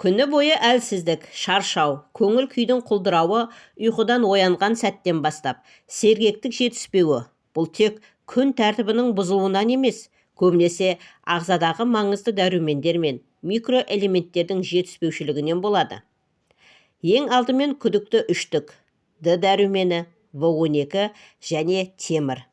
Күні бойы әлсіздік, шаршау, көңіл күйдің құлдырауы ұйқыдан оянған сәттен бастап сергектік жетіспеуі бұл тек күн тәртібінің бұзылуынан емес, көбінесе ағзадағы маңызды дәрумендер мен микроэлементтердің жетіспеушілігінен болады. Ең алдымен күдікті үштік: Д дәрумені, В12 және темір.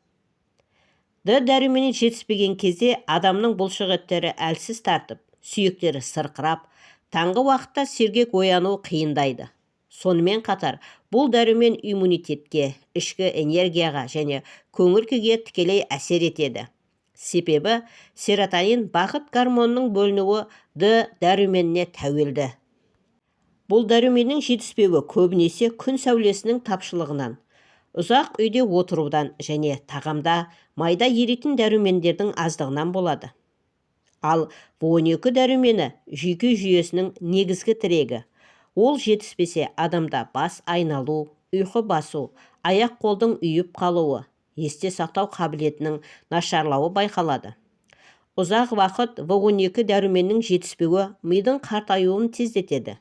Д дәрумені жетіспеген кезде адамның бұлшық еттері әлсіз тартып, сүйектері сырқырап, таңғы уақытта сергек оянуы қиындайды. Сонымен қатар бұл дәрумен иммунитетке, ішкі энергияға және көңіл күйге тікелей әсер етеді. Себебі серотонин, бақыт гормонының бөлінуі Д дәруменіне тәуелді. Бұл дәруменнің жетіспеуі көбінесе күн сәулесінің тапшылығынан, ұзақ үйде отырудан және тағамда майда еритін дәрумендердің аздығынан болады. Ал В12 дәрумені жүйке жүйесінің негізгі тірегі. Ол жетіспесе, адамда бас айналу, ұйқы басу, аяқ-қолдың ұйып қалуы, есте сақтау қабілетінің нашарлауы байқалады. Ұзақ уақыт В12 дәруменнің жетіспеуі мидың қартаюын тездетеді.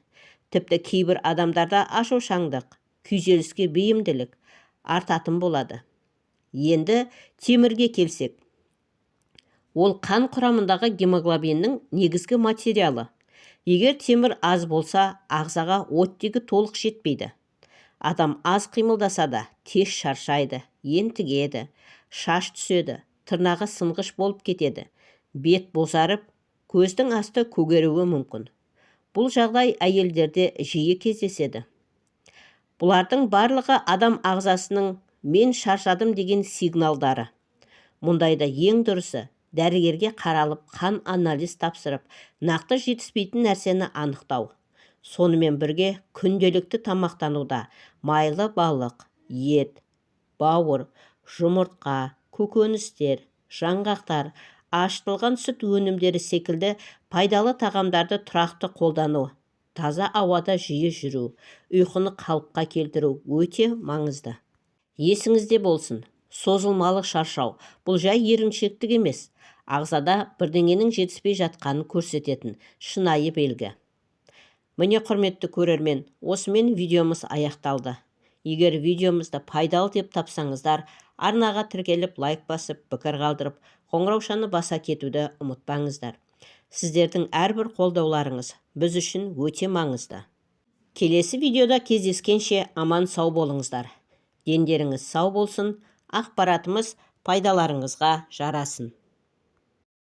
Тіпті кейбір адамдарда ашушаңдық, күйзеліске бейімділік артатын болады. Енді темірге келсек, ол қан құрамындағы гемоглобиннің негізгі материалы. Егер темір аз болса, ағзаға оттегі толық жетпейді. Адам аз қимылдаса да, тез шаршайды, ентігеді, шаш түседі, тырнағы сынғыш болып кетеді, бет бозарып, көздің асты көгеруі мүмкін. Бұл жағдай әйелдерде жиі кездеседі. Бұлардың барлығы адам ағзасының «мен шаршадым» деген сигналдары. Мұндайда ең дұрысы дәрігерге қаралып, қан анализ тапсырып, нақты жетіспейтін нәрсені анықтау. Сонымен бірге күнделікті тамақтануда майлы балық, ет, бауыр, жұмыртқа, көкөністер, жаңғақтар, ашытылған сүт өнімдері секілді пайдалы тағамдарды тұрақты қолдану, таза ауада жиі жүру, ұйқыны қалыпқа келтіру өте маңызды. Есіңізде болсын, созылмалы шаршау бұл жай еріншектік емес, ағзада бірдеңенің жетіспей жатқанын көрсететін шынайы белгі. Міне, құрметті көрермен, осымен видеомыз аяқталды. Егер видеомызды пайдалы деп тапсаңыздар, арнаға тіркеліп, лайк басып, пікір қалдырып, қоңыраушаны баса кетуді ұмытпаңыздар. Сіздердің әрбір қолдауларыңыз біз үшін өте маңызды. Келесі видеода кездескенше аман сау болыңыздар. Дендеріңіз сау болсын, ақпаратымыз пайдаларыңызға жарасын.